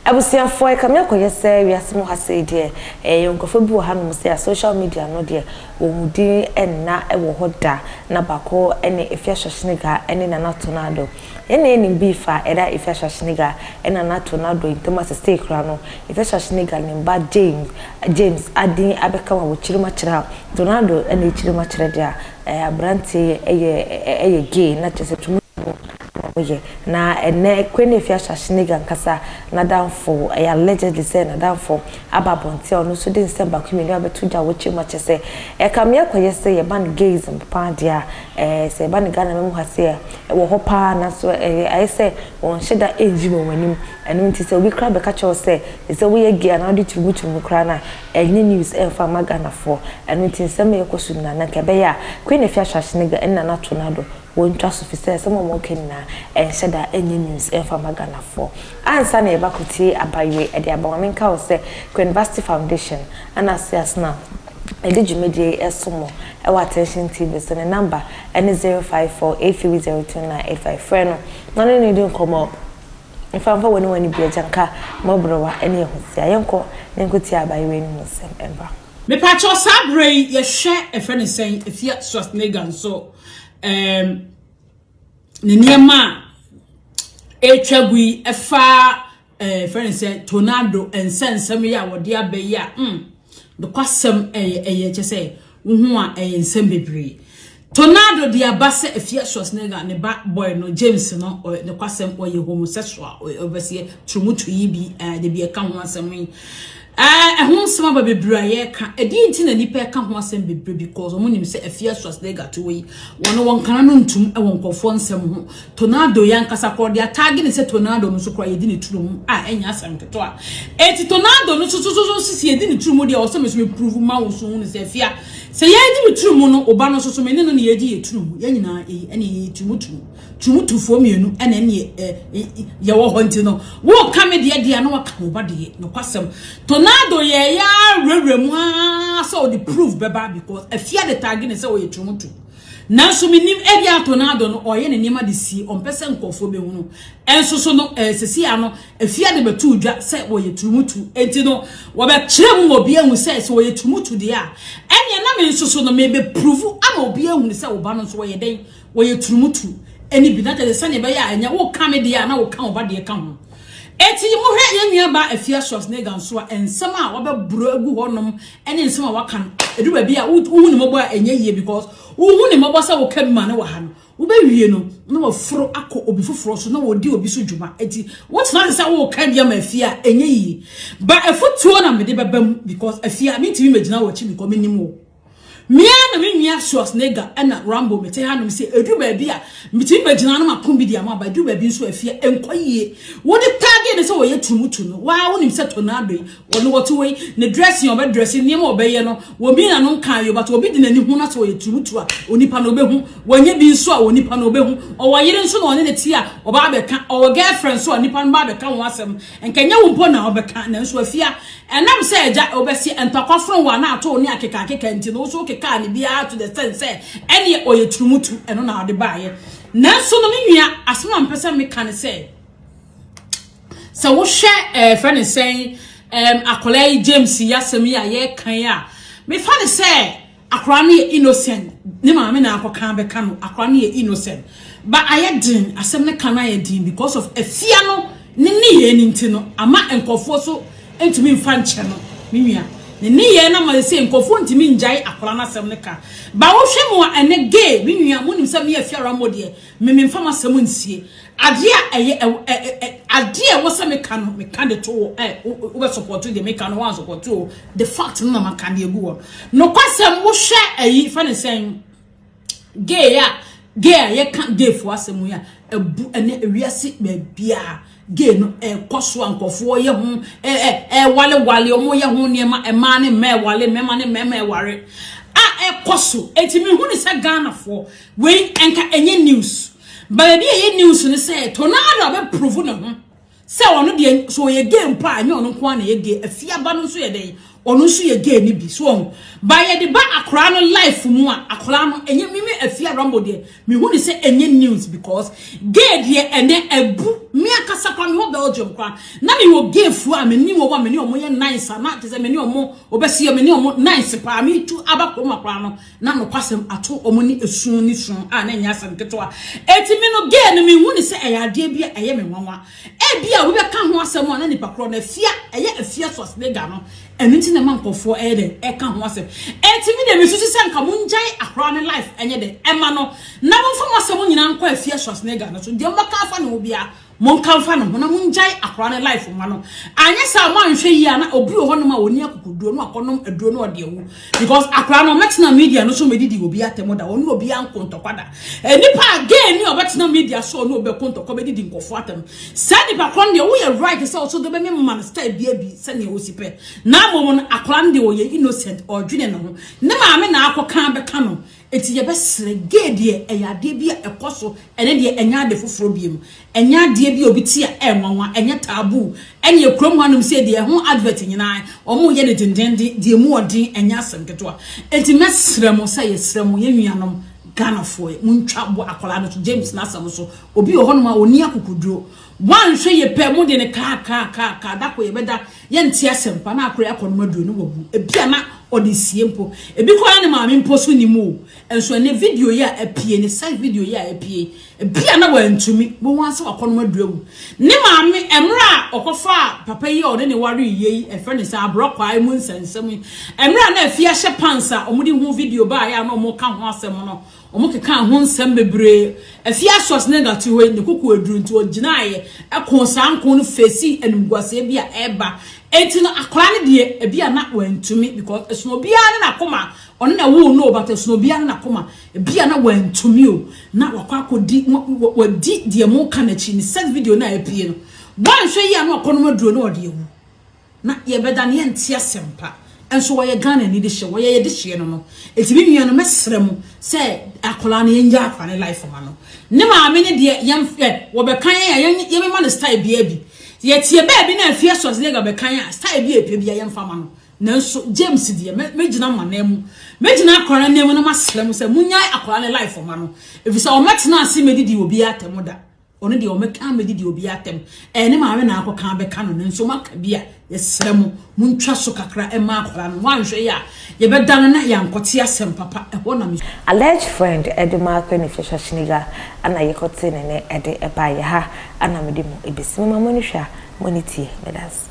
Abusuafoɔ, ɛkame akɔyɛ sɛ wiase mu ha sei deɛ, ɛyɛ nkurɔfoɔ bi wɔ hanom sɛ a social media no deɛ, wɔn din nna wɔ hɔ da, na baako ne Efya Schwarzenegger ne Nana Tornado. Yɛn na yɛnim beef a ɛda Efya Schwarzenegger ne Nana Tornado ntam a sesei koraa no, Efya Schwarzenegger ne ba James, James adin abɛka wɔn a wɔkyiri mu akyerɛ a, Tornado na ɛkyiri mu akyerɛ deɛ a, aberanteɛ yi yɛ yɛ gay na kyerɛ sɛ tumi na wɔyɛ. Na ɛnnɛ Queen Afia Schwarzenegger ankasa n'adamfo, ɛyɛ allegedly sɛ n'adamfo aba abɔnten a ɔno nso de nsɛm baako mmienu abɛto dwa a wɔkyerɛ mu akyerɛ sɛ ɛkame akɔyɛ sɛ yɛba no gayism paa deɛ a, ɛɛ sɛ yɛba no Ghana mu ha sei a, ɛwɔ hɔ paa nanso ɛyɛ ayɛ sɛ wɔnhyɛ da nyi wɔn anim. Ɛno nti sɛ obi koraa bɛka kyerɛ wo sɛ sɛ woyɛ gay anaa wode kyirimukyirimu koraa no a, ɛnyɛ news ɛmfa mma Ghanafoɔ. Ɛno nti nsɛm a ɛrekɔ so nyinaa na nka ɛbɛyɛ a Queen Afia Schwarzenegger ne Nana Tornado Wɔntwa so fisɛ nsɛm a wɔka nyinaa ɛnhyɛ da ɛnyɛ news ɛmfa mma Ghanafoɔ. Ansa na yɛbɛkɔ tie abayewa yi ɛde aba ma menka wo sɛ Queen Vasti Foundation ɛna ase asena ɛde dwumadie yi ɛsom mo ɛwɔ Attention TV so ne number ɛne 0548302985 frɛ no na ne no ndi nkɔmmɔ mfa mfa w'ani w'ani bi agya nka mmɔborɔwa ɛne ahusia. Yɛnkɔ na yɛnkɔ tie abayewa yi ne ho nsɛm ɛmra. Mepakyɛw saa berɛ yi yɛhwɛ ɛfrɛ ne sɛn Afia Schwarzenegger nso ɛɛm ne nneɛma a ɛretwa gu yi ɛfa ɛfrɛ ne sɛ tornado nsɛnsɛm yi a wɔde aba yi a mm nokwasɛm ɛyɛ ɛyɛ kyɛ sɛ wohu a ɛyɛ nsɛm bebree. Tornado de aba sɛ Afia Schwarzenegger ne ba boy no James no ne kwasɛm ɔyɛ homosexual ɔbɛseɛ turumutu yi bi de bi ɛka ho asɛm yi ɛho nsɛm aba bebree a yɛka ɛdi nti na nipa ɛka ho asɛm bebree because wɔn nim sɛ Afia Schwarzenegger to yi wɔn wɔn kana no ntum ɛwɔ nkɔfoɔ nsɛm ho Tornado yi ankasa koraa ɔde ataage ne sɛ tornado no nso koraa yɛdi ne turo mu a ɛnyɛ asɛm ketewa. Eti tornado no nso so so sisi yɛdi ne turo mu deɛ ɔsɛ me so me prove ma wo so hu ne sɛ fia sɛ yɛdi me turo mu no ɔba no nso so me ne no na yɛdi yɛ turo mu yɛn nyinaa ɛyi ɛne yɛyɛ turo mu turo turo mu tufoɔ mmienu ɛna ɛne yɛwɔ hɔ nti no wɔka me deɛ deɛ na wɔka wo ba deɛ nokwasɛm tornado yɛyɛ awurawura mu aa sɛ ɔde prove bɛba because afia de taage ne sɛ ɔyɛ turo mu turo. Nanso menim, ebia tornado no, ɔreyɛ ne nneɛma de sie, ɔmpɛ sɛ nkurɔfoɔ bɛhu no. Ɛnso so no, eh, sɛsi a no, afie de bɛtoo dwa sɛ wɔyɛ turumutu. Enti no, wɔbɛkyerɛ mu ma obi ahu sɛ, sɛ wɔyɛ turumutu deɛ a, ɛnneɛ na me nso so no, mebɛpuruvu ama obi ahunu sɛ wo ba no nso wɔyɛ dɛn? Wɔyɛ turumutu ɛne bi. Na kyerɛ sɛ sɛdeɛ ɛbɛyɛ a ɛnyɛ woka me deɛ a na woka wo ba deɛ ka ho. Enti mohwɛ yɛn nuabaa Afia Schwarzenegger nso a, nsɛm a wabɛboro agu hɔnom ne nsɛm a waka no, ɛduru baabi a wohu ne mmɔbɔ a ɛnyɛ yie because wohu ne mmɔbɔ sɛ woka bi ma no wɔ ha no, wobɛwie no na waforo akɔ obi foforɔ so na wɔdi obi so dwuma. Enti wotena ase sɛ woka bi ama Afia a ɛnyɛ yie. Ba afotuo na mede bɛba mu because Afia mentumi mɛgyina w'akyi because menim wo. Me ara na me nua Schwarzenegger ɛna Rambo mete hanom sɛ ɛduru baabi a metumi bɛgyina no mako bi de ama ba ɛduru baabi nso afia ɛnkɔ yie wode taage ne sɛ wɔyɛ turumutu no waa wonim sɛ tornado yi wɔne wɔte wɔ yi ne dressing ɔbɛdrɛse nneɛma ɔbɛyɛ no wɔbi na no nka yɛ but obi de n'ani ho na sɛ ɔyɛ turumutu a onipa no ɔbɛhu wɔnyɛ bi nso a onipa no ɔbɛhu ɔwɔ yere nso na ɔne ne te a ɔba abɛka ɔwɔ girlfriend nso a nipa no ba abɛka ho asɛm nka nyɛ wo mpo na ɔbɛka nanso afia Ɛnam sɛ agya wobɛse ntɔkwa fono wo anaa ato wo ne akekaakeka nti no wo nso wokekaa ne biara to the extent sɛ ɛneɛ ɔyɛ turumutu ɛno na ɔde baeɛ. Nanso no me nua asɛm a mepɛ sɛ meka ne sɛ sɛ wohwɛ ɛɛ fɛ ne sɛn ɛɛm akwadaa yi James yi asɛm yi a yɛreka yi a mefa ne sɛ Akora no yɛ innocent ne maame na akɔka abɛka no akora no yɛ innocent but ayɛ den asɛm no ka no ayɛ den because of afia no ne nneyɛɛ no nti no ama nkurɔfoɔ so ntumi mfa nkyɛ no me nua ne nneyɛɛ no ama sɛ nkurɔfoɔ ntumi ngyae akora no asɛm no ka ba wohwɛ mu a ɛnɛ gay me nua monim sɛ me afia rambo deɛ Me memfa m'asɛm nsie. Adeɛ a ɛyɛ ɛ ɛ ɛ adeɛ a ɛwɔ sɛ meka no meka de to wɔ ɛ wobɛ support deɛ meka no wɔn support o the fact no na maka de agu hɔ. Nokwasɛm wohwɛ ayi fa ne sɛn gay a gay a yɛka gay fo asɛm yi a abu ɛne ewiase baabiara gay no ɛkɔ so a nkurɔfoɔ yɛ ho ɛ ɛ ɛwalewale wɔn yɛ ho nneɛma mmaa ne mmaa ɛwale mmarima ne mmarima ɛware a ɛkɔ so eti mehu ne sɛ Ghanafoɔ Wei nka ɛnyɛ news. Ba baabi a ɛyɛ news ne sɛ tornado abɛprove ne ho sɛ ɔno deɛ sɛ ɔyɛ gay mpo a ɛnyɛ ɔno nko ara na ɛyɛ gay. Afiaba no nso yɛ dɛn? Ɔno nso yɛ gay no bi. So ɔho. Ba yɛde ba akwaraa no life mu a, akwaraa no ɛnyɛ me me Afia Rambo deɛ mehu ne sɛ ɛnyɛ news because gay deɛ ɛnɛ abu. Me ankasa koraa mewɔ Belgium koraa na mewɔ gay foɔ a menim wɔn a me ne wɔn yɛ nice a na kyerɛ sɛ me ne wɔn wɔbɛsi me ne wɔn nice paa metu aba kurom akwaraa no na nokwasɛm ato wɔn ne esu ne su a na ɛnyɛ asɛm ketewa. Eti me no gay no mehu ne sɛ ɛyɛ adeɛ bi a ɛyɛ me nwanwa. Ebia obi bɛka ho asɛm a na nipa korɔ no afia ɛyɛ Afia Schwarzenegger no ɛno nti na ɛma nkurɔfoɔ ɛyɛ dɛ ɛka ho asɛm. Eti me deɛ mesusu sɛ nka mongyae akwaraa no life ɛnyɛ dɛ ɛma no na momfa mo asɛm nyinaa nkɔ Afia Schwarzenegger no so. Deɛ mobɛka afa ne ho biara monka mfa ne ho na mongyae akwaraa no life ma no. Anyɛ saa moanhwɛ yie a na obi wɔ hɔnom a ɔni akokoduro no akɔnom aduro no ɔde awu because akwaraa no ɔmɛtena media no so mɛdidi obi atɛm da, ɔne obi anko ntɔkwa da. Nipa a gay ni ɔbɛtena media so ɔne obi bɛko ntɔkwa bɛdidi nkɔfo atɛm, saa nipa korɔ no deɛ woyɛ right sɛ ɔso de bɛmɛ ma no style bia bi sɛnea ɔsi pɛ. Na mmom no akwaraa no deɛ ɔyɛ innocent, ɔdwene ne ho, ne maame na akɔka bɛka no. Eti yɛbɛsrɛ, gay deɛ ɛyɛ adeɛ bi a ɛkɔ so, ɛne deɛ ɛnyɛ ade foforɔ bi mu, ɛnyɛ adeɛ bi a obi ti a ɛnwanwa, ɛnyɛ taboo. Ɛne ekurom hanom sɛ deɛ ɛho advert nyinaa wɔn yɛ ne dendenden deɛ mu ɔden, ɛnyɛ asɛm ketewa. Eti mɛsrɛ mo sɛ yɛsrɛ mo, yɛn nuanom Ghanafoɔ, montwa bo akwaraa no so James n'asɛm so. Obi wɔ hɔnom a oni akokoduro, wanhwɛ yɛ pɛ mo de ne kaa kaa kaa kaa dako yɛbɛda yɛnte asɛm pa na akora akɔ no aduro no wawu. Ebi a na ɔde sie mpo, ebi kɔ ne maame mpo so ni mu o. Nso ɛne video yi a apie ne side video yi a apie, ebi a na wantumi mo wɔn asɛ wakɔ no aduro awu. Ne maame mmerɛ a ɔkɔfa papa yi a ɔde ne ware yie yi ɛfrɛ ne sɛ aborɔkwa mu nsɛnsɛm yi, mmerɛ a na afi ahyɛ pants a wɔde ho video baa yɛ a na wɔn ka ho asɛm no, wɔn keka ho nsɛm bebree. Afia Schwarzenegger te hɔ yi ne koko aduru nti ɔgyinaeɛ ɛko saa nko no fesi animguaseɛ bi a ɛreba. Eti no akwaraa no deɛ ebi a na wantumi because ɛsono obiara ne n'akoma, ɔno na ɛwɔ no, but ɛsono obiara ne n'akoma. Ebi a na wantumi o na wakɔ akɔdi wadi deɛ mo ka n'akyi ne sex video na apie no, wanhwɛ yi a na wakɔ no aduro na ɔde awu na yɛbɛda ne yɛnte asɛm pa. Nso wɔyɛ Ghana ni de hyɛ wɔyɛ yɛde hyɛ no eti mi nua no mɛsrɛ mo sɛ akwaraa no yɛngya akwaraa ne life ma no. Ne maame ne deɛ yɛn ɛ wɔbɛka yɛn a yɛn yɛmɛma no style bia bi yɛtie baabi na Afia Schwarzenegger bɛka yɛn a style bi a epɛ bi a yɛmfa ma no. Nanso James deɛ mɛgyina ma nan mu, mɛgyina akwaraa nan mu na masrɛ mo sɛ munyae akwaraa ne life ma no, efisɛ ɔmɛtena ase mɛdidi obi atɛm da. Ɔno deɛ ɔmɛka mɛdidi obi atɛm, ɛne maame na akɔka bɛka no ne nso maka bi a yɛsrɛ mo montwa so kakra ɛma akwaraa no. Wanhwɛ yi a yɛbɛda no na yɛankɔte asɛm papa ɛhɔ na me Alleged friend ɛde ma akɔ ne Schwarzenegger ana yɛkɔte ne ne ɛde ɛba yɛ ha ana mede mu ebesi mama mo ni hwɛ a mo ni tie. Medase.